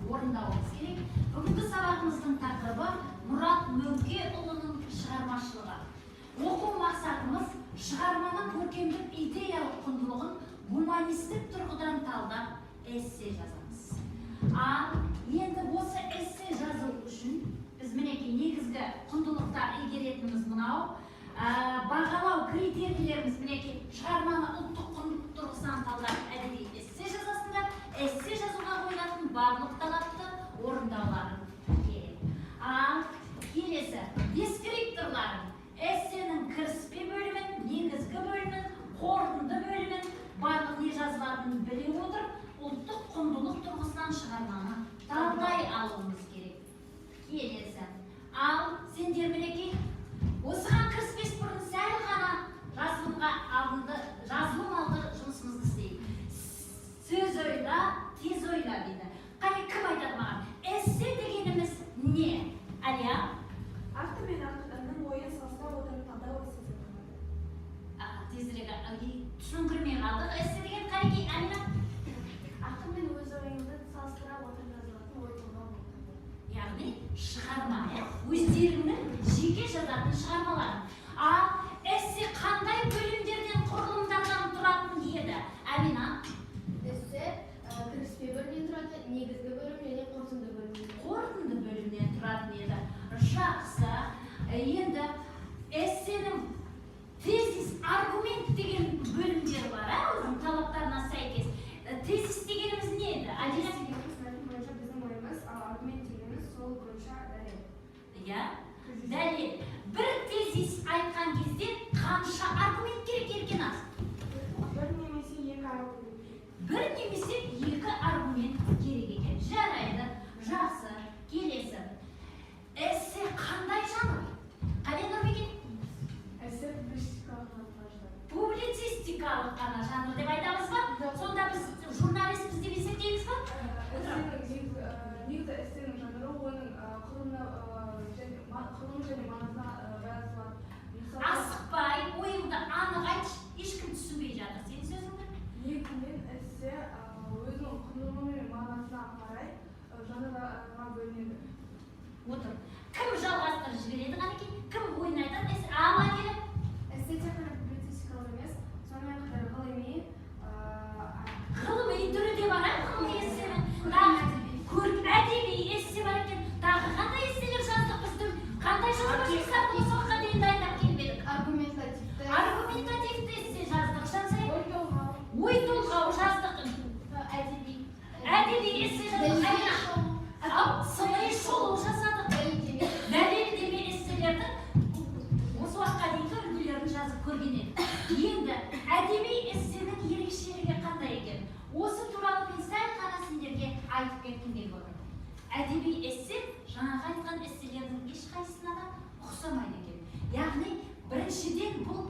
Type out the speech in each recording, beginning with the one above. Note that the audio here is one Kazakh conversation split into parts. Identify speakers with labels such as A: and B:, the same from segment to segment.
A: Орындауымыз керек. Бүгінгі сабағымыздың тақырыбы: Мұрат Мөңкеұлының шығармашылығы. Оқу мақсатымыз: шығарманың көркемдік идеялық құндылығын гуманистік тұрғыдан талдап, эссе жазамыз. Ал енді осы эссе жазу үшін біз, мінекей, негізгі құндылықтар игеретініміз мынау, бағалау критерийлеріміз, мінекей, шығарманы ұлттық құндылық тұрғысынан талдап, әдеби эссе жазасыңдар. Эссе жазуға қойылатын барлық талапты орындауларың керек. Ал келесі дескрипторларың: эссенің кіріспе бөлімін, негізгі бөлімін, қорытынды бөлімін, барлық не жазылатынын біле отырып, ұлттық құндылық тұрғысынан шығарманы талдай алуымыз керек. Келесі, ал сендер, мінекей, осыған кіріспес бұрын сәл ғана жазылымға алдынды, жазылым алды жұмысымызды істейік. «Сөз ойла, тез ойла» дейді. Қане, кім айтады маған, эссе дегеніміз не? Әлия.
B: Автор мен ақынның ойын салыстыра отырып талдау эссе деп аталады.
A: Тезірек, түсіңкіремей қалдық. Эссе деген, қанекей, Әмина.
B: Ақын мен өз ойыңды салыстыра отырып жазылатын ой толғау болып табылады.
A: Яғни шығарма, иә, өздеріңнің жеке жазатын шығармаларың. Ал эссе қандай бөлімдерден, құрылымдардан тұратын еді, Әмина?
C: Эссе кіріспе бөлімнен тұрады, негізгі бөлім және қорытынды бөлімнен.
A: Қорытынды бөлімнен тұратын еді. Жақсы. Енді эссенің тезис, аргумент деген бөлімдері бар, ә, өзінің талаптарына сәйкес. Тезис дегеніміз не еді, Әділә?
B: Тезис дегеніміз мәтін бойынша біздің ойымыз, ал аргумент дегеніміз сол бойынша дәлел.
A: Иә, дәлел. Бір тезис айтқан кезде қанша аргумент керек, Еркеназ?
B: Бір немесе екі аргумент керек.
A: Бір немесе екі аргумент керек екен. Жарайды, жақсы. Келесі, эссе қандай жанр? Қане, Нұрбеке.
B: Эссе публицистикалық жанрға жатады.
A: Публицистикалық қана жанр деп айтамыз ба? Сонда біз журналистпіз деп есептейміз ба?
D: Эссенің негізі эссенің жанры оның құрылымына және құрылымы және маңызына байланысты болады. Мысалы,
A: Асықпай, ойыңды анық айтшы, ешкім түсінбей жатыр сенің сөзіңді.
D: Негізінен эссе өзінің құрылымы мен мағынасына қарай жанрларға бөлінеді.
A: Отыр. Кім жалғастырып жібереді? Қанекей, кім ойын айтады? Ал, Әділі.
B: Эссе тек қана публицистикалық емес, сонымен қатар ғылыми,
A: Ғылыми түрі де бар, ә, ғылыми эссенің. Тағы әдеби эссе бар екен. Тағы қандай эсселер жаздық біз? Қандай жазба жұмыстарды осы уақытқа дейін дайындап келіп едік?
C: Аргументативті.
A: Аргументативті эссе жаздық, Жансая.
D: Ой толғау.
A: Ой толғау жаздық.
C: Әдеби.
A: Әдеби эссе жаздық, Әмина. Ал сыни шолу жасадық.
C: Дәлелдеме.
A: Дәлелдеме эсселердің осы уақытқа дейінгі үлгілерін жазып көрген едік. Енді әдеби эссенің ерекшелігі қандай екен, осы туралы мен сәл ғана сендерге айтып кеткім келіп отыр. Әдеби эссе жаңағы айтқан эсселердің ешқайсысына да ұқсамайды екен. Яғни, біріншіден, бұл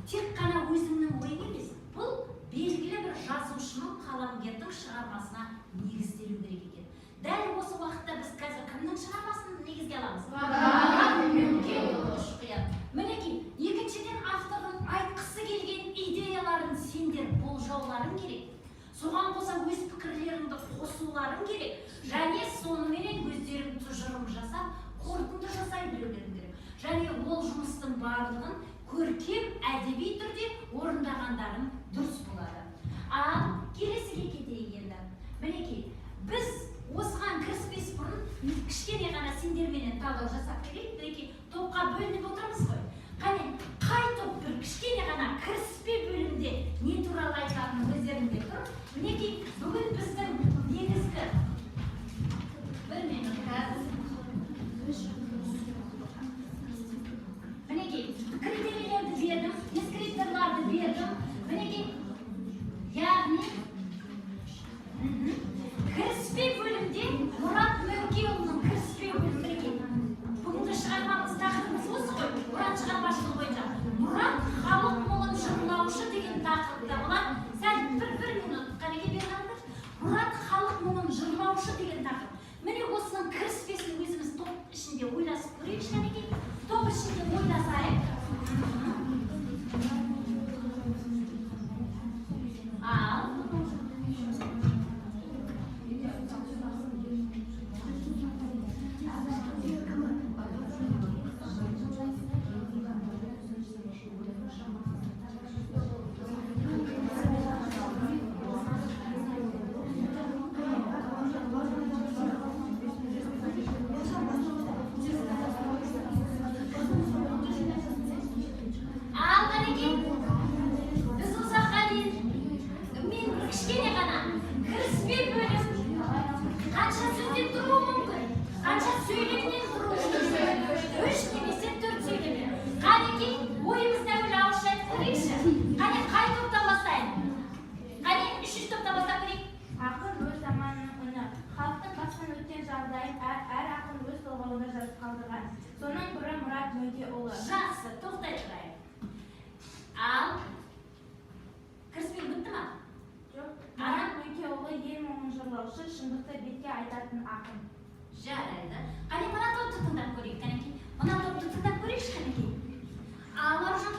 A: тек қана өзіңнің ойың емес, бұл белгілі бір жазушының, қаламгердің шығармасына негізделу керек екен. Дәл осы уақытта біз қазір кімнің шығармасын негізге аламыз?
C: Мұрат
A: Мөңкеұлы Ұшқияр. Мінекей, екіншіден, автордың айтқысы келген идеяларын сендер болжауларың керек, соған қоса өз пікірлеріңді қосуларың керек және соныменен өздерің тұжырым жасап, қорытынды жасай білулерің керек. Және ол жұмыстың барлығын көркем әдеби түрде орындағандарың дұрыс болады. Ал келесіге кетейік енді. Мінекей, біз осыған кіріспес бұрын кішкене ғана сендерменен талдау жасап келейік. Мінекей, топқа бөлініп отырмыз ғой. Қане, қай топ бір кішкене ғана кіріспе бөлімде не туралы айтатынын өздерің біліп тұр. Мінекей, бүгін біздің негізгі, бір минут, қазір, мінекей, критерийлерді бердім, дескрипторларды бердім. Мінекей, яғни кіріспе бөлімде, Мұрат Мөңкеұлының кіріспе бөлімі. Мінекей, бүгінгі шығармамыз, тақырыбымыз осы ғой, Мұрат.
B: жағдайын әр ақын өз толғауында жазып қалдырған. Соның бірі Мұрат Мөңкеұлы.
A: Жақсы, тоқтай тұрайық. Ал кіріспе бітті ма?
B: Жоқ. Мұрат Мөңкеұлы ел мұңын жырлаушы, шындықты бетке айтатын ақын.
A: Жарайды. Қане, мына топты тыңдап көрейік, қанекей. Мына топты тыңдап көрейікші, қанекей. Ал, Аружан.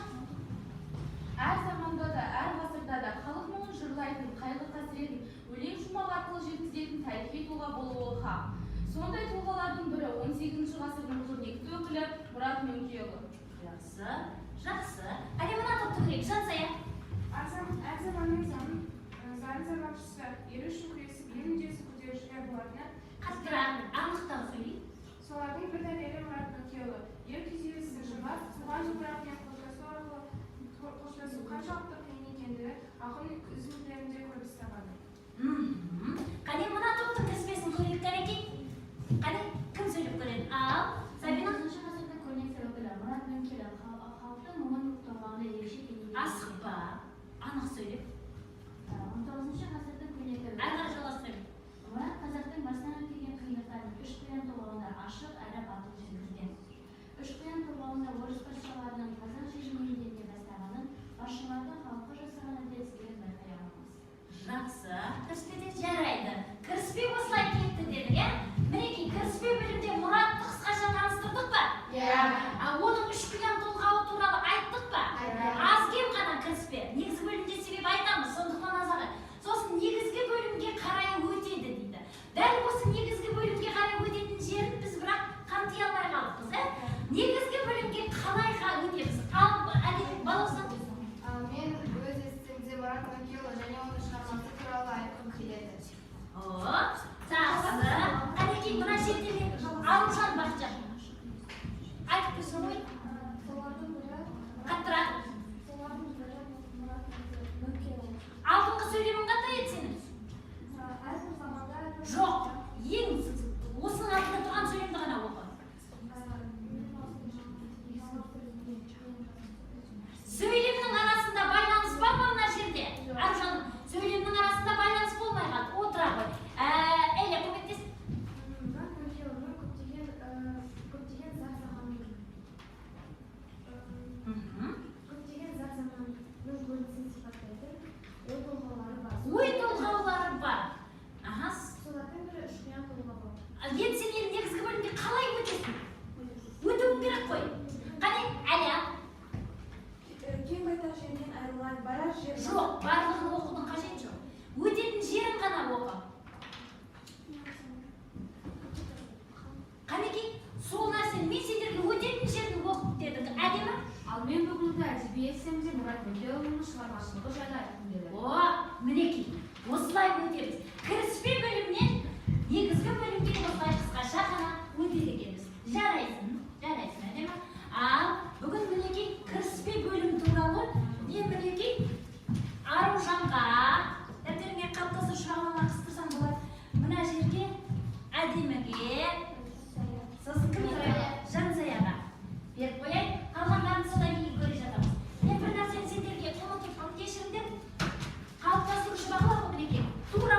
D: Әр заманда да, әр ғасырда да халық мұңын жырлайтын, қайғы-қасіретін өлең шумақ арқылы жеткізетін тарихи тұлға болуы хақ. Сондай тұлғалардың бірі 18 ғасырдың көрнекті өкілі Мұрат Мөңкеұлы.
A: Жақсы, жақсы. Қане, мына топты көрейік, Жансая.
E: Әр заманның зарын заманшысы, елі үшін күресіп, ел мүддесін көтерушілер болатыны,
A: Қаттырақ, анықтау сөйлейік.
E: солардың бір дәлелі Мұрат Мөңкеұлы. Ел күйзелісін жырлап, туған топырағымен қоштасу арқылы қоштасу қаншалықты қиын екендігі ақын үзінділерінде көрініс табады.
A: Қане, мына топтың кіріспесін көрейік, қанекей. Қане, кім сөйлеп көреді? Ал, Сабина.
C: 19 ғасырдың көрнекті өкілі Мұрат Мөңкеұлы халықтың мұңын толғауында ерекше бейнелеген.
A: Асықпа, анық сөйлеп.
C: 19 ғасырдың көрнекті
A: Әрі
C: өкілі
A: қарай жалғастыра бер.
C: Мұрат қазақтың басынан өткен қиындықтарын үш қиян толғауында ашық әрі батыл жеткізген. Үш қиян толғауында орыс патшаларының қазақ жерін бастағанын, басшылардың халыққа жасаған әділетсіздігін байқай аламыз.
A: Жақсы, кіріспеде жарайды. Кіріспе осылай кетті дедік, иә? Мінекей, кіріспе бөлімде Мұратты қысқаша таныстырдық па?
C: Иә.
A: А оның үш қиян толғауы туралы айттық па? Аз кем ғана кіріспе. Негізгі бөлімде себеп айтамыз, сондықтан аз. Сосын негізгі бөлімге қарай өтеді дейді. Дәл осы негізгі бөлімге қарай өтетін жерін біз бірақ қамти алмай қалыппыз, ә? Негізгі бөлімге қалай өтеміз? Ал, Әділбек, Балауса.
F: Мен өз эссемде Мұрат Мөңкеұлы және оның шығармасы туралы айтқым келеді.
A: О, жақсы. Қанекей, мына жерде мен Аружан Бақытжан. Айтып берсін ғой.
B: Солардың бірі
A: Қаттырақ.
B: Солардың бірі Мұрат Мөңкеұлы.
A: Алдыңғы сөйлемің қандай еді сенің?
B: Әрбір заманда әрбір
A: Жоқ, ең осының алдында тұрған сөйлемді ғана оқы. Сөйлемнің арасында байланыс бар ма мына жерде? Аружан, сөйлемнің арасында байланыс болмай қалды. Отыра ғой. Эля, көмектес.
B: Мұрат Мөңкеұлының көптеген зар заманның көптеген зар заманның көрінісін сипаттайтын ой толғаулары бар.
A: Ой толғаулары бар. Аха.
B: Солардың бірі үш қиян толғауы.
A: Енді сен енді негізгі бөлімге қалай өтесің? Өтуің керек қой. Қане, Әля.
E: Кең байтақ жерінен айырылған, барар жер
A: Жоқ, барлығын оқудың қажеті жоқ. Өтетін жерін ғана оқы. Қанекей, сол нәрсені мен сендерге өтетін жерін оқып дедім. Әдемі?
G: Ал мен бүгінгі әдеби эссемде Мұрат Мөңкеұлының шығармашылығы жайлы айтқым келеді.
A: О, мінекей, осылай өтеміз. Кіріспе бөлімнен негізгі бөлімге осылай қысқаша ғана өтеді екенбіз. Жарайсың, жарайсың, әдемі. Ал бүгін мінекей кіріспе бөлім туралы мен мінекей Аружанға дәптеріңе қалыптастырушы бағланға қыстырсаң болады. Мына жерге Әдеміге, сосын кім еді? Жансаяға беріп қояйын. Қалғандарын содан кейін көре жатамыз. Мен бір нәрсені сендерге ұмытып қалдым, кешіріңдер. Қалыптастырушы бағлан ғой мінекей. Тура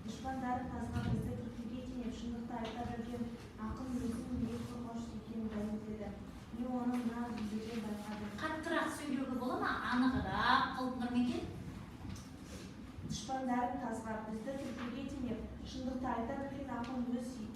B: Дұшпандарын тазға, бізді түлкіге теңеп, шындықты айта білген ақын өзінің ел қорғаушысы екенін дәлелдеді. Мен оны мына үзіндіден байқадым.
A: Қаттырақ сөйлеуге бола ма? Анығырақ қылып, Нұрмекен.
B: Дұшпандарын тазға, бізді түлкіге теңеп, шындықты айта білген ақын өзін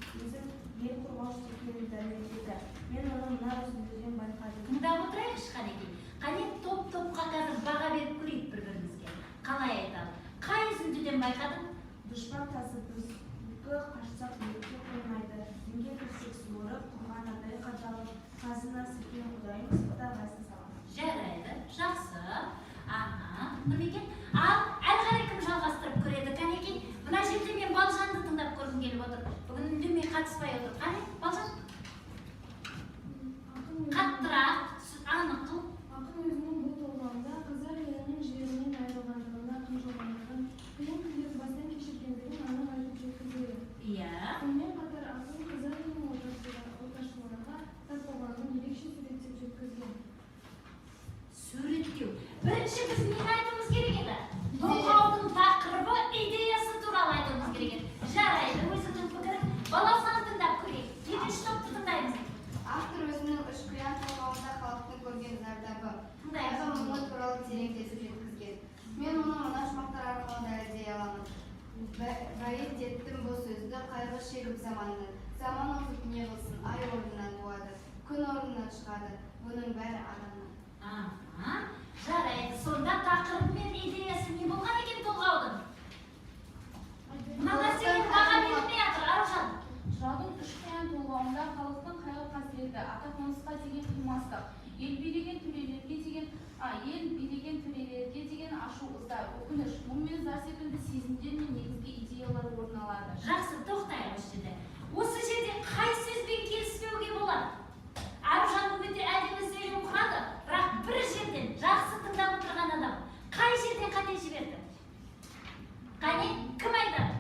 B: ел қорғаушысы екенін дәлелдеді. Мен оны мына үзіндіден байқадым.
A: Тыңдап отырайықшы, қанекей. Қане, топ топқа қазір баға беріп көрейік бір бірімізге. Қалай айтады? Қай үзіндіден байқадың?
B: Дұшпан тазы біздікі қашсақ, ерке қоймайды. Інге кірсек, суырып, құрған аттай қадалып, қазына сілкен құдайым сақтағайсын саған.
A: Жарайды, жақсы. Аха, Нұрмекен. Ал әрі қарай кім жалғастырып көреді? Кәнекей, мына жерде мен Балжанды тыңдап көргім келіп отыр. Бүгін үндемей, қатыспай отыр. Қане, Балжан. Қаттырақ, анық қыл.
E: Ақын өзінің бұл толғауында қазақ елінің жерінен айырылғандығына қынжылғандығын, қиын күндерді бастан кешіргендігін анық айтып жеткізеді. Сонымен қатар ақын қазақ елінің отаршылдарға тап болғанын ерекше суреттеп жеткізген.
A: Суреттеу. Бірінші біз нені айтуымыз керек еді? Толғаудың тақырыбы, идеясы туралы айтуымыз керек еді. Жарайды, өзіңнің пікірің. Баласаны тыңдап көрейік. Екінші топты тыңдаймыз.
F: Автор өзінің «Үш қиян» толғауында халықтың көрген зардабы,
A: Тыңдаймыз.
F: қайғы мұңы туралы тереңдетіп жеткізген. Мен оны мына шумақтар арқылы дәлелдей аламын. Бәйет еттім бұл сөзді, қайғы шегіп заманның. Заман озып не қылсын, ай орнынан туады, күн орнынан шығады. Бұның бәрі адамнан.
A: Аха, жарайды. Сонда тақырыбы мен идеясы не болған екен толғаудың? Мына нәрсеге баға берілмей жатыр, Аружан.
D: Жыраудың «Үш қиян» толғауында халықтың қайғы-қасіреті, ата қонысқа деген қимастық, ел билеген төрелерге деген ашу ыза, өкініш, мұң мен зар секілді сезімдер мен негізгі идеялар орын алады.
A: Жақсы, тоқтайық осы жерде. Осы жерде қай сөзбен келіспеуге болады? Аружан өте әдемі сөйлем құрады, бірақ бір жерден, жақсы тыңдап отырған адам қай жерден қате жіберді? Қане, кім айтады?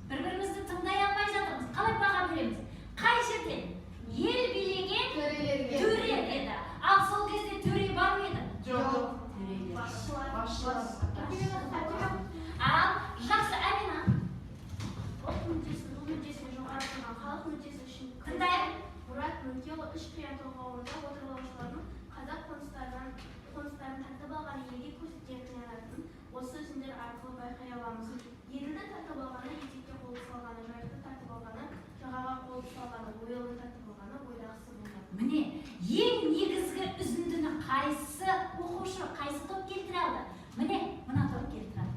A: Бір бірімізді тыңдай алмай жатырмыз. Қалай баға береміз? Қай жерден? Ел билеген
F: Төрелерге.
A: төре деді. Ал сол кезде төре бар ма еді?
F: Жоқ.
A: Төрелер.
H: Басшылар.
A: Ал жақсы, Әмина.
C: Ұлт мүддесін, ұл мүддесін жоғары қойған, халық мүддесі үшін
A: Тыңдайық.
C: Мұрат Мөңкеұлы «Үш қиян» толғауында отарлаушылардың қазақ қоныстарын тартып алған елге көрсеткен қиянатын осы үзінділер арқылы байқай аламыз. Еділді тартып алғаны етекке қол салғаны, Жайықты тартып алғаны жағаға қол салғаны, Ойылды тартып алғаны ойдағысы болды.
A: Міне, ең негізгі үзіндіні қайсы оқушы, қайсы топ келтіре алды? Міне, мына топ келтіре алды.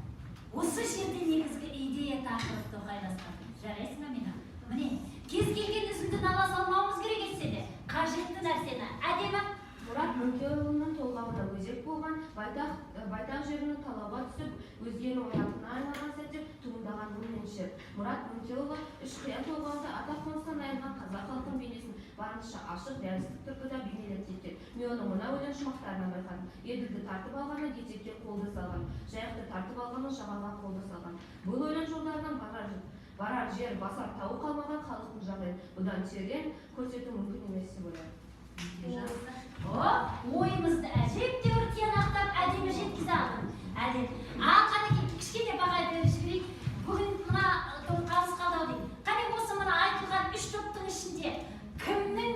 A: Осы жерде негізгі идея, тақырып тоқайласқан. Жарайсың, Амина. Міне, кез келген үзіндіні ала салмауымыз керек етсе де, қажетті нәрсені. Әдемі.
G: Мұрат Мөңкеұлының толғауына өзек болған байтақ жерінің талауға түсіп, өзгенің оятына айналған сәтте туындаған мұң мен шер. Мұрат Мөңкеұлы «Үш қиян» толғауында ата қоныстан айырылған қазақ халқының бейнесін барынша ашық, реалистік тұрғыда бейнелеп кеткен. Мен оны мына өлең шумақтарынан байқадым. Еділді тартып алғаны етекке қолды салған, Жайықты тартып алғаны жағаға қолды салған. Бұл өлең жолдарынан барар жер, басар тауы қалмаған халықтың жағдайын бұдан терең көрсету мүмкін емес деп ойлаймын.
A: Жақсы. О, ойымызды әжептәуір тиянақтап, әдемі жеткізе алдың. Әдемі. Ал қанекей, кішкене баға беріп жіберейік. Бүгін мына топ қалыс қалды ау деймін. Қане, осы мына айтылған үш топтың ішінде кімнің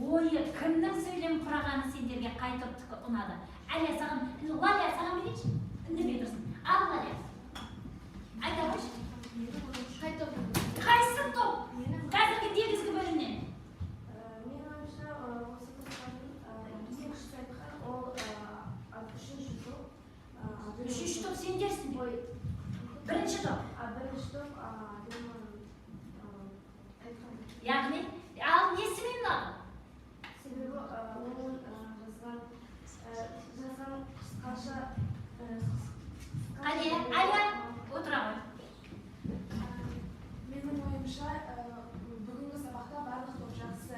A: ойы, кімнің сөйлем құрағаны сендерге, қай топтікі ұнады? Әлия, саған, Лалия, саған берейінші. Үндемей тұрсын. Ал, Лалия. Айта қойшы.
F: Қай топ?
A: Қайсы топ? Қазіргі негізгі бөлімнен.
B: Менің ойымша, осы топтардың ең күшті айтқан ол үшінші топ.
A: Үшінші топ сендерсіңдер.
B: Ой,
A: Бірінші топ.
B: Бірінші топ, Адеманың айтқан.
A: Яғни, ал несімен ұнады?
B: Себебі оның жазған қысқаша
A: Қане, Әлия, отыра ғой.
E: Менің ойымша, бүгінгі сабақта барлық топ жақсы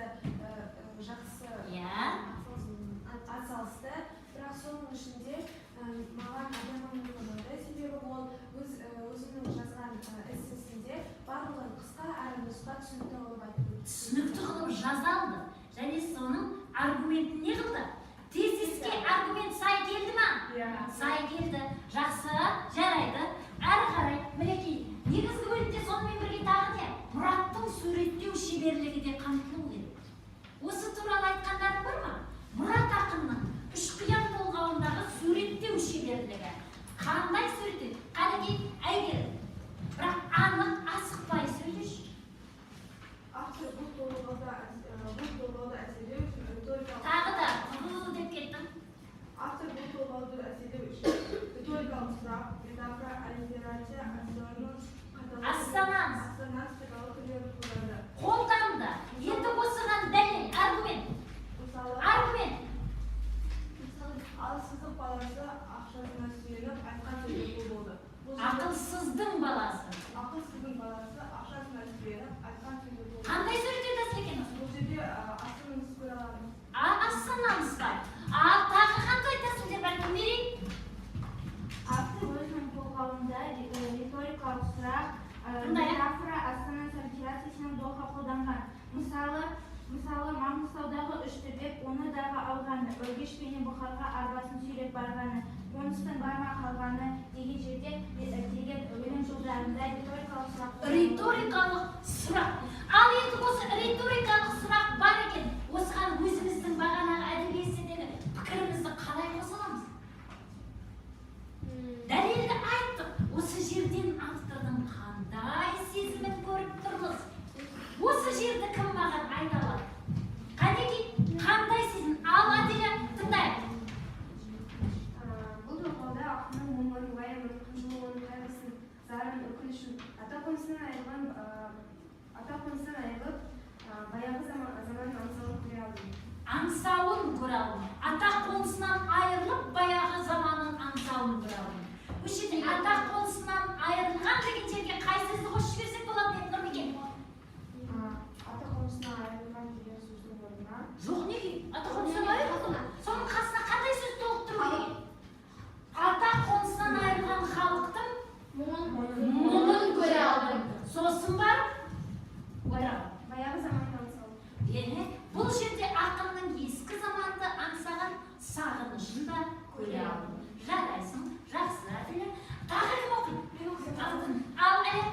E: атсалысты, бірақ соның ішінде маған Адамның ұнады, себебі ол өзінің жазған эссесінде барлығын қысқа әрі нұсқа, түсінікті қылып айтып өтті.
A: Түсінікті қылып жаза алды. Және соның аргументін не қылды? Тезиске аргумент сай келді ма?
E: Иә.
A: Сай келді. Жақсы, жарайды. Әрі қарай, мінекей. шеберлігі де қамтылу керек. Осы туралы айтқандарың бар ма? Мұрат ақынның Үш қиян толғауындағы суреттеу шеберлігі. Қандай суреттеу? Қанекей, Әйгерім. Бірақ анық, асықпай сөйлеші.
B: Автор бұл толғауды әсерлеу үшін риторикалық
A: Тағы да деп кеттің.
B: Автор бұл толғауды әсерлеу үшін риторикалық сұрақ, метафора, аллитерация, ассонанс,
A: Ассонанс.
B: Ассонанс қайталау түрлерін қолданды.
A: Қолданды. Енді осыған дәлел, аргумент.
B: Мысалы,
A: Аргумент.
B: Алсыздық баласы ақшасына сүйеніп айтқан сөзге құл болды. Бұл жерде
A: Ақылсыздың баласы.
B: Ақылсыздың баласы ақшасына сүйеніп айтқан сөзге құл болды.
A: Қандай суреттеу тәсілі екен осы?
B: Бұл жерде ассонанс көре аламыз.
A: Ассонанс бар. Ал тағы қандай тәсілдер бар? Кім берейін?
H: Автор өзінің толғауында риторикалық сұрақ,
A: Тыңдайық.
H: метафора, ассонанс, аллитерация, синекдоха қолданған. Мысалы, Маңғыстаудағы үш төбек оны дағы алғаны, Өргеш пенен Бұхарға арбасын сүйреп барғаны, қоныстың бар ма қалғаны деген жерде деген өлең жолдарында риторикалық сұрақ қолданылған.
A: Риторикалық сұрақ. Ал енді осы риторикалық сұрақ бар екен, осыған өзіміздің бағанағы әдеби эсседегі пікірімізді қалай қоса аламыз? Дәлелді айттық. Осы жерден автордың қандай сезімін көріп тұрмыз? Осы жерді кім маған айта алады? Қанекей, қандай сезім? Ал Аделя, тыңдайық.
E: Бұл толғауда ақынның мұңын, уайымын, қынжылуын, қайғысын, зарын, өкінішін, ата қонысынан айырылып, баяғы заманын аңсауын көре алдым.
A: Аңсауын көре алдым. Ата қонысынан айырылып, баяғы заманын аңсауын көре алдым. Осы жерде ата қонысынан айырылған деген жерге қай сөзді қосып жіберсек болады енді, Нұрбике?
B: Ата қонысынан айырылған деген сөздің орнына
A: Жоқ, неге? Ата қонысынан айырылды. Соның қасына қандай сөз толықтыру керек? Ата қонысынан айырылған халықтың мұңын көре алдым. Сосын барып отырамын.
E: Баяғы заманын аңсауын.
A: Бұл жерде ақынның ескі заманды аңсаған сағынышын да көре алдым. Жарайсың, жақсы, Әділе. Тағы кім оқиды? Алтын. Ал, Әлия.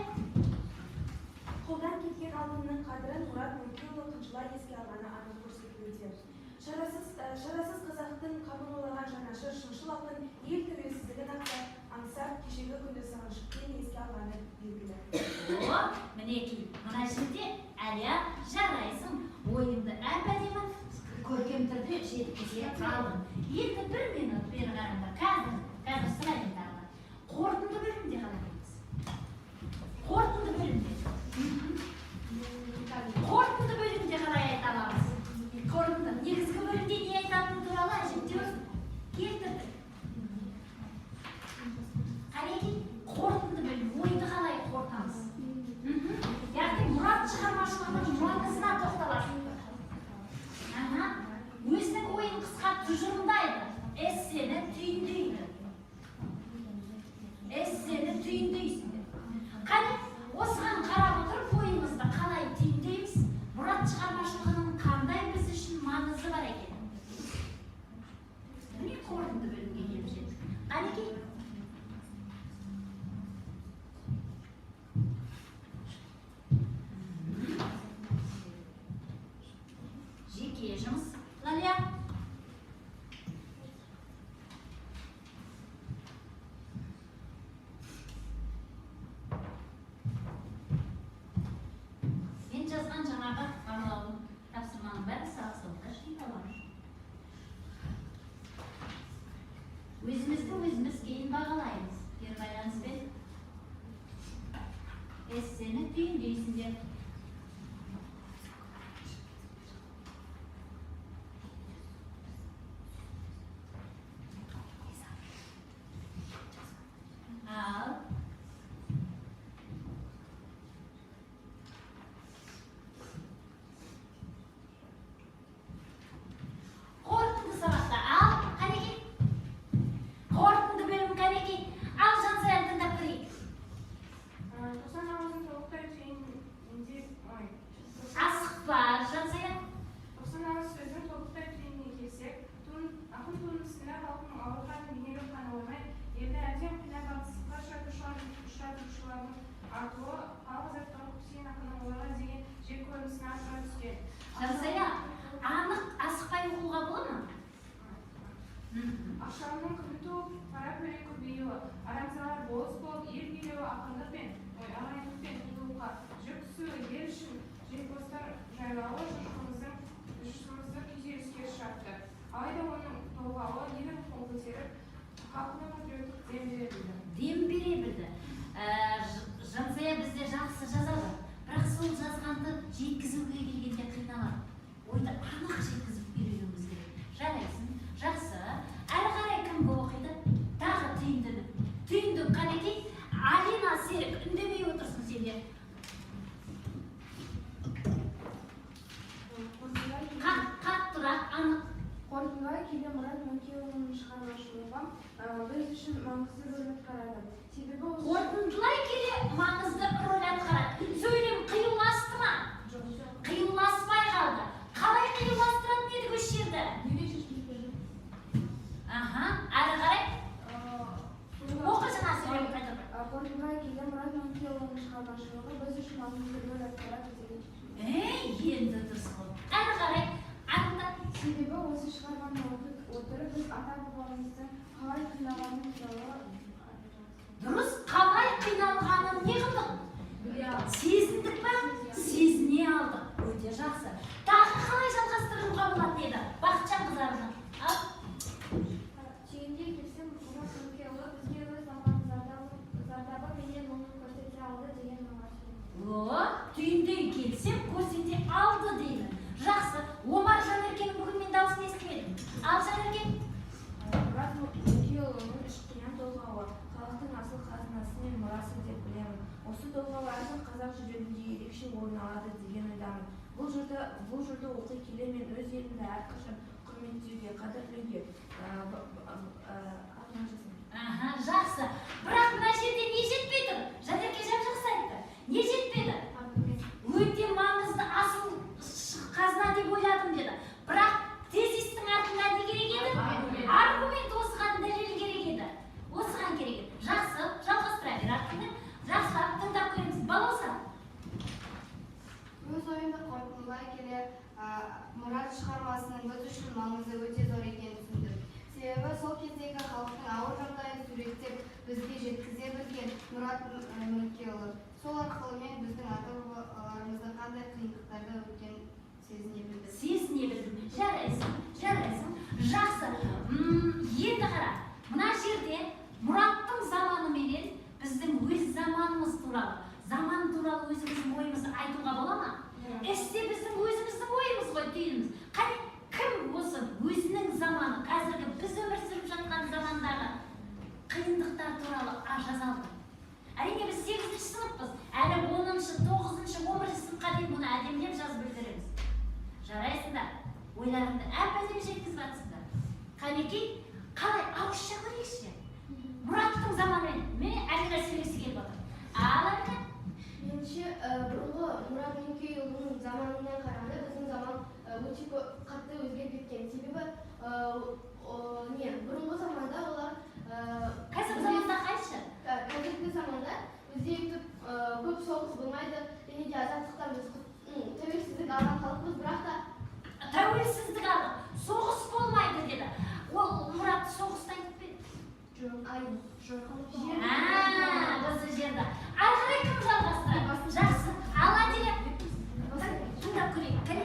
B: Қолдан кеткен алтынның қадірін Мұрат Мөңкеұлы қынжыла еске алғаны анық көрсетілуде. Шарасыз қазақтың қамын ойлаған жанашыр, шыншыл ақын ел тәуелсіздігін аңсап, кешегі күнді сағынышпен еске алғаны белгілі.
A: О, мінекей, мына жерде Әлия, жарайсың, ойыңды әп-әдемі көркем түрде жеткізе алдың. Енді бір минут бері қараңдар. Қазір сұрайын тағы да. Қорытынды бөлімде қалай айтамыз? Қорытынды бөлімде. Қорытынды бөлімде қалай айта аламыз? Қорытынды. Негізгі бөлімде не айтатыны туралы әжептәуір келтірдік. Қанекей, қорытынды бөлім, ойды қалай қорытамыз? Яғни Мұрат шығармашылығының маңызына тоқталасың. Өзінің ойын қысқа тұжырымдайды, эссені түйіндейді. Эссені түйіндейсіңдер. Қане, осыған қарап отырып ойымызды қалай түйіндейміз? Мұрат шығармашылығының қандай біз үшін маңызы бар екен? Міне, қорытынды бөлімге келіп жеттік. Қанекей. Жеке жұмыс. Лалия. Мен жазған жаңағы бағалаудың, тапсырманың бәрін сабақ соңында жинап. Өзімізді өзіміз кейін бағалаймыз. Кері байланыспен эссені түйіндейсіңдер. Ал қорытынды сабақта, ал қанекей, қорытынды бөлім, қанекей, ал Жансаяны тыңдап көрейік.
E: 90 ауызын толықтай түйіндеп, ой,
A: Асықпа, Жансая.
E: 90 ауыз сөзін толықтай түйініне келсек, ақын туындысында халықтың ауыр халін бейнелеп қана қоймай, елді әбден қинап бақытсыздыққа ұшыратушылардың артуы, халық азаттығы Хусейн ақынның оларға деген
B: жер көрінісін арттыра түскен.
A: Жансая, анық асықпай оқуға бола ма?
B: Ақшалының күні туып, пара пөрен көбеюі, арамзалар болыс болып ел билеуі, ақындық пен ой ағайындық пен татулыққа жүк түсуі, ел ішін жемқостар жайлауы жұртымызды күйзеліске ұшыратты. Алайда оның толғауы ел рухын көтеріп, халқына патриоттық дем бере білді.
A: Дем бере білді. Жансая бізде жақсы жазады, бірақ сол жазғанды жеткізуге келгенде қиналады. Ойды анық жеткізіп беруіміз керек. Жарайсың, жақсы. Әрі қарай кім оқиды? Тағы түйіндіні. Түйінді қанекей, Алина Серік, үндемей отырсын сендер. Қаттырақ, анық.
E: Қорытындылай келе Мұрат Мөңкеұлының шығармашылығы біз үшін маңызды рөл атқарады. Себебі осы
A: Қорытындылай келе маңызды рөл атқарады. Сөйлем қиюласты ма? Қиюласпай қалды. Қалай қиюластыратын едік осы жерді? Аха, әрі қарай. Оқы жаңа сөйлемді қайтадан.
E: Қорытындылай келе Мұрат Мөңкеұлының шығармашылығы біз үшін маңызды рөл атқарады деген шешім.
A: Ей, енді дұрыс болды. Әрі қарай, анықта.
E: Себебі осы шығарманы оқи отырып біз ата-бабамыздың қалай қиналғаны туралы
A: Дұрыс, қалай қиналғанын не қылдық? Сезіндік па? Сезіне алдық. Өте жақсы. Тағы қалай жалғастыруға болатын еді? Бақытжан қызарына. Ал,
I: Түйіндей келсем, Мұрат Мөңкеұлы бізге өз заманының зардабы менен мұңын көрсете алды деген ойға сүйенемін.
A: О, түйіндей келсем көрсете алды дейді. Жақсы. Омар Жанеркенің бүгін мен дауысын естімедім. Ал Жанерке?
B: Мұрат Мөңкеұлының Үш қиян толғауы халықтың асыл қазынасы мен мұрасы деп білемін. Осы толғау әрбір қазақ жүрегінде ерекше орын алады деген ойдамын. Бұл жырды оқи келе мен өз елімді әрқашан құрметтеуге, қадірлеуге арман жасаймын.
A: Аха, жақсы. Бірақ мына жерде не жетпей тұр? Жанерке жап-жақсы айтты. Не жетпеді? Өте маңызды асыл қазына деп ойладым деді. Бірақ тезистің артында не керек еді? Аргумент, осыған дәлел керек еді. Осыған керек еді. Жақсы, жалғастыра бер артыңды. Жақсылап тыңдап көреміз. Балауса.
F: Өз ойымды қорытындылай келе Мұрат шығармасының біз үшін маңызы өте зор екенін түсіндім. Себебі сол кездегі халықтың ауыр жағдайын суреттеп бізге жеткізе білген Мұрат Мөңкеұлы. Сол арқылы мен біздің ата-бабаларымыздың қандай қиындықтарда өткенін сезіне білдім.
A: Сезіне білдім. Жарайсың, жарайсың. Жақсы. Енді қара. Мына жерде Мұраттың заманы менен біздің өз заманымыз туралы, заман туралы өзіміздің ойымызды айтуға бола ма? Эссе біздің өзіміздің ойымыз ғой, түйініміз. Қане, кім осы өзінің заманы, қазіргі біз өмір сүріп жатқан замандағы қиындықтар туралы жаза алды? Әрине, біз 8-ші сыныппыз. Әлі 10-шы, 9-шы, 11-ші сыныпқа дейін бұны әдемілеп жазып үлгереміз. Жарайсыңдар. Ойларыңды әп-әдемі жеткізіп жатсыңдар. Қанекей, қалай ауызша көрейікші? Мұраттың заманымен. Міне, Әлира сөйлегісі келіп отыр. Ал, Әлира?
I: Меніңше, бұрынғы Мұрат Мөңкеұлының заманына қарағанда біздің заман өте қатты өзгеріп кеткен. Себебі бұрынғы заманда олар
A: Қазіргі заманда қайшы?
I: Қазіргі заманда бізде өйтіп көп соғыс болмайды, және де азаттықтан біз тәуелсіздік алған халықпыз, бірақ та
A: Тәуелсіздік алдық, соғыс болмайды деді. Ол Мұрат соғысты айтып па еді?
I: Жоқ. Ай, жоқ.
A: Осы жерді. Ары қарай кім жалғастырады? Жақсы. Ал Әділе, тыңдап көрейік. Кәне?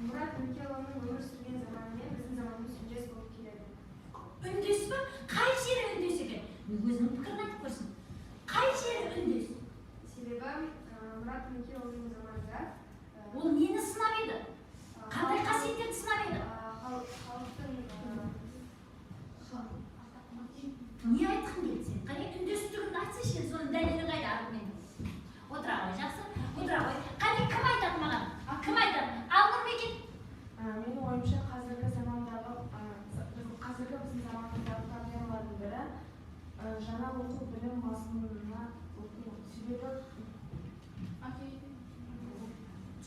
E: Мұрат Мөңкеұлының өмір сүрген заманы мен біздің заманымыз үндес болып келеді.
A: Үндес пе? Қай жері үндес екен? Өзінің пікірін айтып көрсін. Қай жері үндес?
E: Себебі Мұрат Мөңкеұлының заманында
A: Ол нені сынап еді? Қандай қасиеттерді сынап еді?
E: Халықтың
A: Не айтқың келді сен? Қане, үндестігін айтсайшы енді, соның дәлелі қайда, аргументі? Отыра ғой, жақсы. Отыра ғой. Қане, кім айтады маған? Кім айтады? Ал, Нұрмекен?
E: Менің ойымша, қазіргі замандағы, қазіргі біздің заманымыздағы проблемалардың бірі жаңа оқу білім мазмұнына оқу. Себебі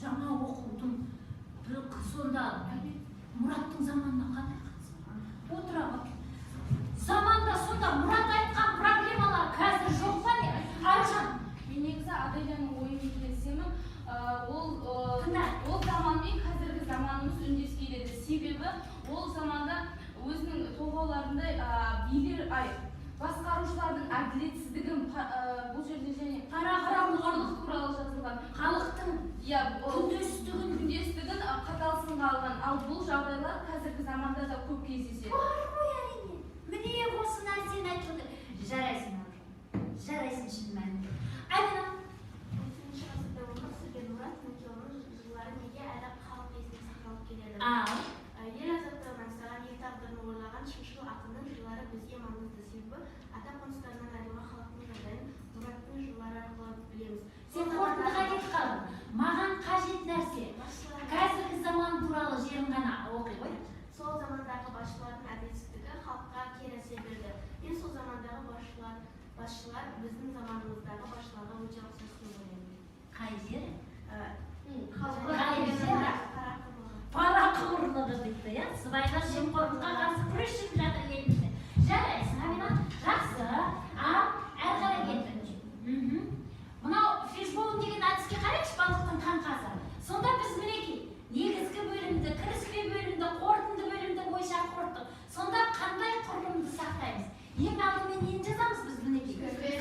A: Жаңа оқудың бір сонда Мұраттың заманына қандай қатысы бар? Отыра ғой. Заманда сонда Мұрат айтқан проблемалар қазір жоқ па не? Аружан.
D: Мен негізі Аделяның ойымен келісемін. Ол
A: Тыңда.
D: Ол заманмен қазіргі заманымыз үндес келеді. Себебі ол заманда өзінің толғауларында билер, ай, басқарушылардың әділетсіздігін, бұл жерде және
A: Парақорлық.
D: парақорлық туралы жазылған.
A: Халықтың
D: Иә,
A: күндестігін
D: күндестігін қатал сынға алған. Ал бұл жағдайлар қазіргі заманда да көп кездеседі.
A: Бар ғой, әрине. Міне, осы нәрсені айтып отыр. Жарайсың, Аружан. Жарайсың шын мәнінде. Амина.
C: 18 ғасырда өмір сүрген Мұрат Мөңкеұлының жырлары неге әлі халық есінде сақталып келеді?
A: Ал
C: Ел азаптығын аңсаған, ел тағдырын ойлаған шыншыл ақынның жырлары бізге маңызды. Себебі ата қоныстарынан айырылған халықтың жағдайын Мұраттың жырлары арқылы білеміз.
A: Сен қорытындыға кетіп қалдың. Маған қажет нәрсе қазіргі заман туралы жерін ғана оқи ғой.
C: Сол замандағы басшылардың әділетсіздігі халыққа кері әсер берді. Мен сол замандағы басшылар біздің заманымыздағы басшыларға өте ұқсас деп ойлаймын.
A: Қай жері?
C: Қай
A: жері? Парақорлығы дейді, иә? Сыбайлас жемқорлыққа қарсы күрес жүріп жатыр елімізде. Жарайсың, Амина. Жақсы. Ал әрі қарай кеттік. Мынау фишбоун деген әдіске қарайықшы, балықтың қаңқасы. Сонда біз, мінекей, негізгі бөлімді, кіріспе бөлімді, қорытынды бөлімді ойша қорыттық. Сонда қандай құрылымды сақтаймыз? Ең алдымен нені жазамыз біз, мінекей?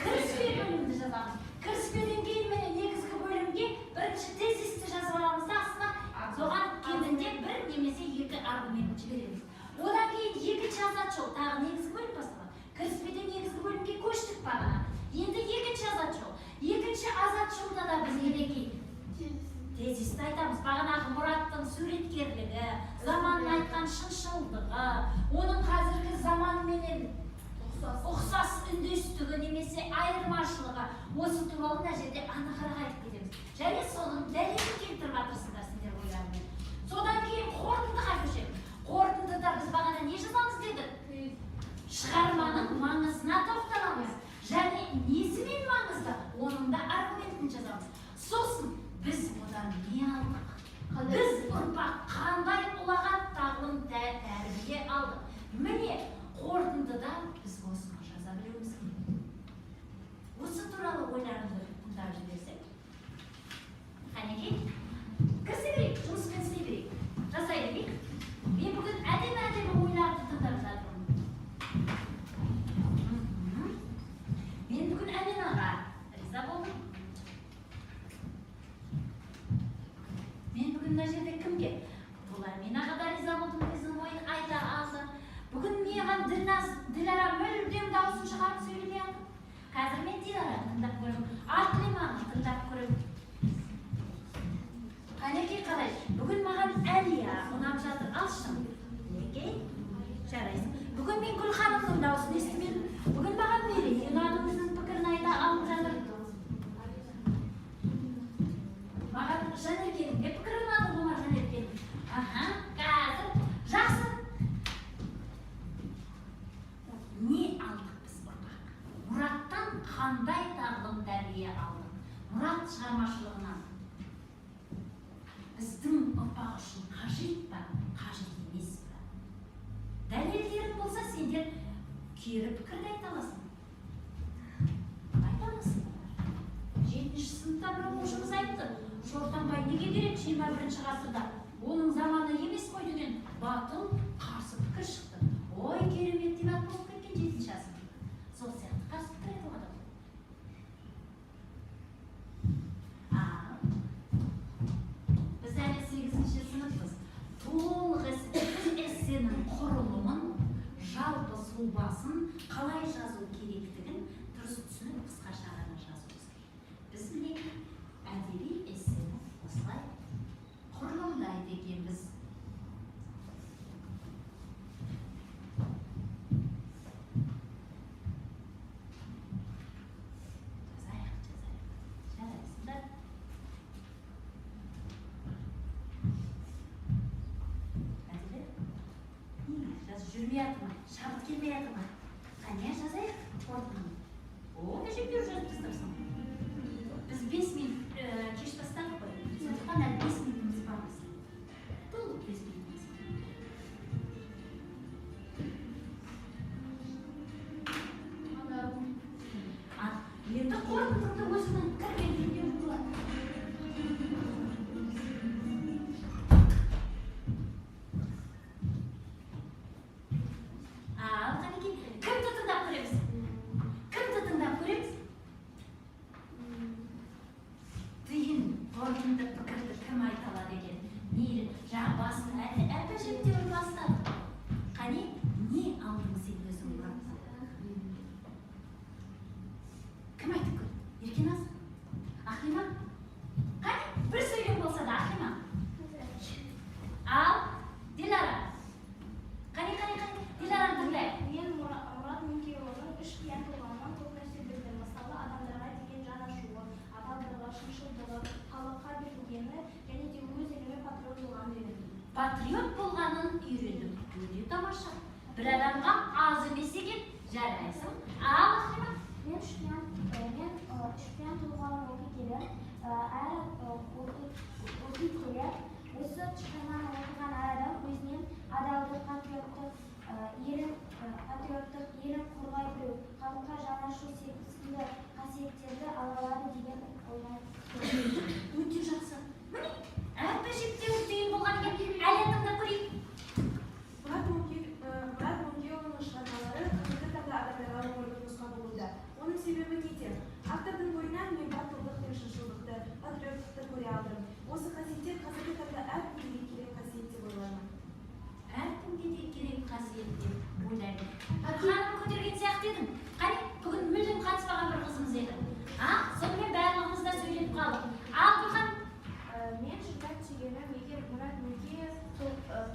A: Кіріспе бөлімді жазамыз. Кіріспеден кейін, міне, негізгі бөлімге бірінші тезисті жазып аламыз да, астына соған кемінде бір немесе екі аргумент жібереміз. Одан кейін екінші азат жол, тағы негізгі бөлім басталады. Кіріспеден негізгі бөлімге көштік бағана. Енді екінші азат жол. Екінші азат жолда да біз, мінекей, тезисті айтамыз. Бағанағы Мұраттың суреткерлігі, заманын айтқан шыншылдығы, оның қазіргі заманменен ұқсас үндестігі немесе айырмашылығы, осы туралы мына жерде анығырақ айтып кетеміз. Және соның дәлелін келтіріп жатырсыңдар сендер ойларыңмен. Содан кейін қорытындыға көшеміз. Қорытындыда біз бағана не жазамыз дедік? Шығарманың маңызына тоқталамыз. Және несімен маңызды, оның да аргументін жазамыз. Сосын біз одан не алдық? Біз ұрпақ қандай ұлағат, тағлым, тәрбие алдық? Міне, қорытындыда біз осыны жаза білуіміз керек. Осы туралы ойларыңды тыңдап жіберсек. Қанекей, кірісе берейік, жұмыспен істей берейік. Жасай берейік. Мен бүгін әдемі әдемі ойларды тыңдап жатырмын. Мен бүгін Әминаға риза болдым. Мен бүгін мына жерде кімге? Бұл Әминаға да риза болдым, өзінің ойын айта алды. Бүгін маған Ділназ, Дилара мүлдем дауысын шығарып сөйлемей алды. Қазір мен Дилараны тыңдап көремін. Ақлиманы тыңдап көремін. Қанекей, қалай? Бүгін маған Әлия ұнап жатыр. Алшын. Мінекей, жарайсың. Бүгін мен Гүлханымның дауысын естімедім. Бүгін маған Мерей ұнады, өзінің пікірін айта алып жатыр. Маған Жанеркенің де пікірі ұнады, Омар Жанеркенің. Аха, қазір. Жақсы. Не алдық біз, ұрпақ? Мұраттан қандай тағлым тәрбие алдық? Мұрат шығармашылығынан біздің ұрпақ үшін қажет па, қажет емес па? Дәлелдерің болса, сендер кері пікірді айта аласың. Айта аласыңдар. Жетінші сыныпта бір оқушымыз айтты: «Шортанбай неге керек 21-ғасырда? Оның заманы емес қой», — деген батыл қарсы пікір шықты. Ой, керемет дебат болып кеткен жетінші сыныпта. Сол сияқты қарсы пікір айтуға да болады. Ал біз әлі сегізінші сыныппыз. Толық біз эссенің құрылымын, жалпы сұлбасын қалай жазу керектігін дұрыс түсініп, қысқаша ғана жазуымыз керек. Біз, мінекей, әдеби эссені осылай құрылымдайды екенбіз. Жазайық, жазайық. Жарайсыңдар. Әділе, неге жазып жүрмей жатыр ма? Шабыт келмей жатыр ма? Қане, жазайық қорытындыны. О, әжептәуір жазып тастапсың. Біз 5 минут кеш бастадық қой. Сондықтан әлі 5 минутымыз бар біздің. Толық 5 минутымыз бар. Ал енді қорытындыңды өзіңнің пікірмен беруге болады. Басын әп-әжептәуір бастадық. Қане, не алдың сен өзің Мұраттан? Кім айтып көрді? Еркеназ? Ақлима? Қане, бір сөйлем болса да, Ақлима. Ал, Дилара. Қане, қане, қане, Дилараны тыңдайық.
H: Мен Мұрат Мөңкеұлының Үш қиян толғауынан көп нәрсе білдім. Мысалы, адамдарға деген жан ашуы, адалдығы, шыншылдығы, халыққа берілгені және де өз еліме патриот болғанын үйрендім.
A: Патриот болғанын үйрендім. Өте тамаша. Бір адамға аз емес екен. Жарайсың. Ал, Ақлима.
I: Мен Үш қиян толғауын оқи келе, әр оқи келе, осы шығарманы оқыған әр адам өзінен адалдық, патриоттық, елін қорғай білу, халыққа жан ашу сынды қасиеттерді ала алады деген ойға келдім.
A: Өте жақсы. Міне, әп-әжептәуір түйін болған екен. Әлия, тыңдап көрейік.
B: Мұрат Мөңкеұлының шығармалары қазіргі таңда адамдарға өмірлік нұсқа болуда. Оның себебі неде? Автордың бойынан мен батылдық пен шыншылдықты, патриоттықты көре алдым. Осы қасиеттер қазіргі таңда әркімге керек қасиет деп ойлаймын.
A: Әркімге де керек қасиет деп ойлаймын. Ханым көтерген сияқты едің. Қане, бүгін мүлдем қатыспаған бір қызымыз еді. А, сонымен барлығымыз да сөйлеп қалдық. Ал, Гүлхан.
H: Мен жырдан түйгенім, егер Мұрат Мөңкеев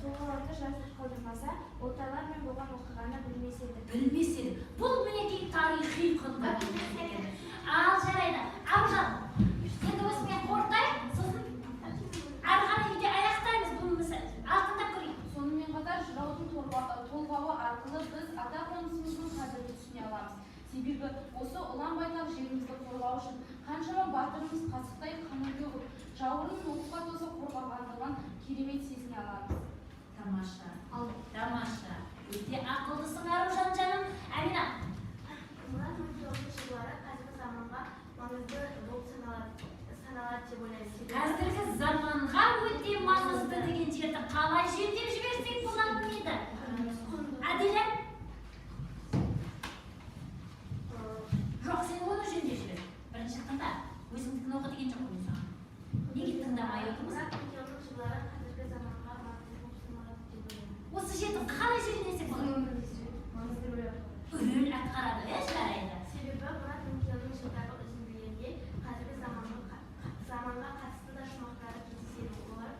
H: толғауды жазып қалдырмаса, отарлармен болған оқиғаны білмес едік.
A: Білмес едік. Бұл мінекей тарихи құнды екен. Ал, жарайды. Аружан, енді осымен қорытайық, сосын ары қарай үйде аяқтаймыз бұл Ал, тыңдап көрейік.
D: Сонымен қатар жыраудың толғауы арқылы біз ата қонысымыздың қадірін түсіне аламыз. Себебі осы ұлан байтақ жерімізді қорғау үшін қаншама батырымыз қасықтай қанын төгіп, жауырынын оққа тоса қорғағандығын керемет сезіне аламыз.
A: Тамаша, тамаша. Өте ақылдысың, Аружан жаным. Әмина.
H: Мұрат Мөңкеұлының жырлары қазіргі заманға маңызды болып саналады деп ойлаймын.
A: Қазіргі заманға өте маңызды деген жерді қалай жөндеп жіберсек болатын еді? Әділә? Жоқ, сен оны жөндеп жібер. Бірінші тыңда. Өзіңдікін оқы деген жоқпын мен саған. Неге тыңдамай отырмыз?
H: Мұрат Мөңкеұлының жырлары қазіргі заманға маңызды болып саналады деп ойлаймын.
A: Осы жерді қалай жөндесек болады?
E: Маңызды рөл атқарады.
A: Рөл атқарады, иә, жарайды.
H: Себебі Мұрат Мөңкеұлының жырдағы үзінділерінде қазіргі заманға қатысты да шумақтары кездеседі. Олар: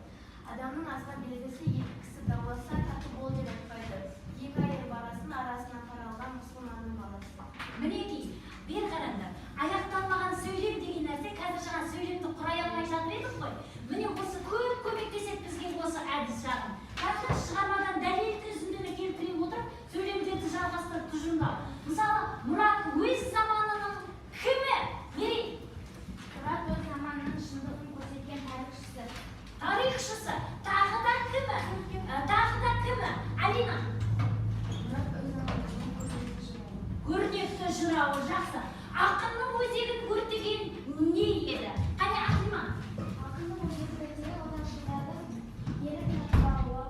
H: адамның азған белгісі, екі кісі дауласса, тату бол деп айтпайды. Екі айыр барасын арасына қаралған мұсылманның баласы.
A: Мінекей, бері қараңдар. Аяқталмаған сөйлем деген нәрсе, қазір жаңа сөйлемді құрай алмай жатыр едік қой. Міне, осы көп көмектеседі бізге осы әдіс жағын. Қараңдар, шығармадан дәлелді үзіндіні келтіре отырып, сөйлемдерді жалғастырып тұжырымдау. Мысалы, Мұрат өз заманының кімі? Мерей?
H: Мұрат өз заманының шындығын көрсеткен тарихшысы.
A: Тарихшысы. Тағы да кімі? Тағы да кімі? Алина.
E: Мұрат өз заманының көрнекті жырауы.
A: Көрнекті жырауы, жақсы. Ақынның өзегін өртеген не еді? Қане, Ақлима.
I: Ақынның өзегін өртеген отаршылдардың елін тартып алуы,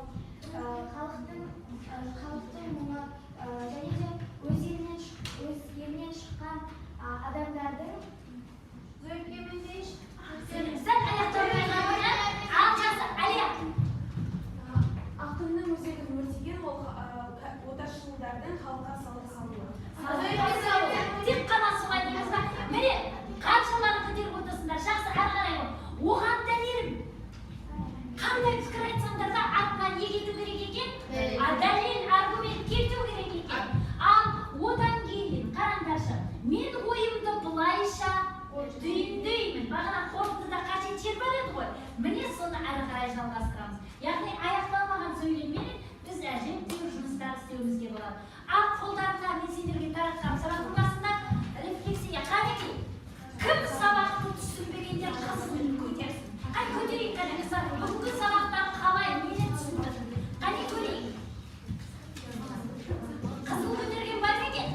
I: халықтың мұңы, және де өз елінен шыққан адамдардың
A: Сәл аяқталмай қалды. Ал, жақсы, Әлия.
B: Ақынның өзегін өртеген ол отаршылдардың халыққа салық салуы.
A: Тек қана солай дейміз ба? Міне, қаншаларын көтеріп отырсыңдар. Жақсы, ары қарай бол. Оған дәлел қандай пікір айтсаңдар да, артына не кету керек екен? А, дәлел, аргумент кету керек екен. Ал одан кейін қараңдаршы, мен ойымды былайша түйіндеймін. Бағана қорытындыда қажет жер бар еді ғой. Міне, соны ары қарай жалғастырамыз. Яғни аяқталмаған сөйлеммен біз әжептәуір жұмыстар істеуімізге болады. Ал қолдарыңа мен сендерге таратқан сабақтың басында рефлексия. Қанекей, кім сабақты түсінбегендер қызыл көтерсін. Қане, көтерейік, қане, бүгінгі сабақтан қалай, нені түсіндің? Қане, көрейік. Қызыл көтерген бар ма екен?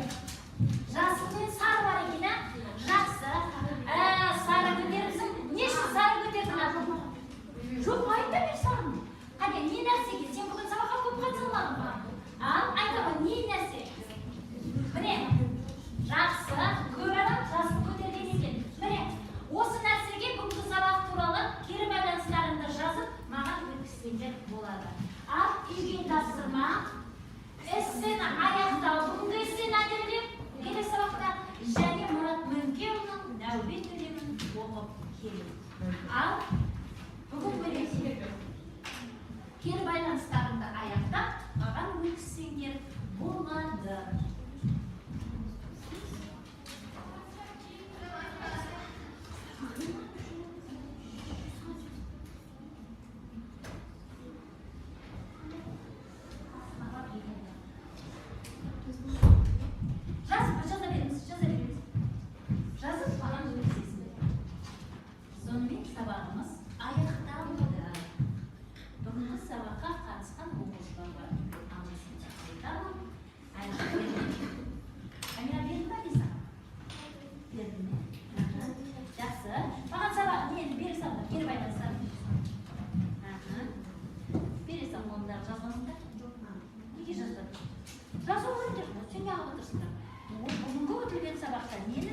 A: Жасыл мен сары бар екен, а? Жақсы. Сары көтеріпсің. Не үшін сары көтердің, ақыл? Жоқ, айта бер сарыны. Қане, не нәрсеге? Сен бүгін сабаққа көп қатыса алмадың ба? Ал, айта ғой, не нәрсе? Міне, жақсы, көп адам жасыл көтерген екен. Міне, осы нәрсеге бүгінгі сабақ туралы кері байланыстарыңды жазып, маған өткізсеңдер болады. Келу. Ал бүгін міне кері байланыстарыңды аяқтап, маған өткізсеңдер болады. Жазып, жаза беріңіз, жаза беріңіз. Жазып, маған өткізесіңдер. Сонымен сабағымыз аяқталды. Бүгінгі сабаққа қатысқан оқушыларға алғысымды айтамын. Амира, бердің ба мен саған? Бердім, ме? Аха. Жақсы. Маған сабақ нені бере салыңдар, кері байланыстарын. Аха. Бере сал ондағы жазғаныңды. Неге жазбадың? Жазу керек, сен неғып отырсыңдар? Бүгінгі өтілген сабақта нені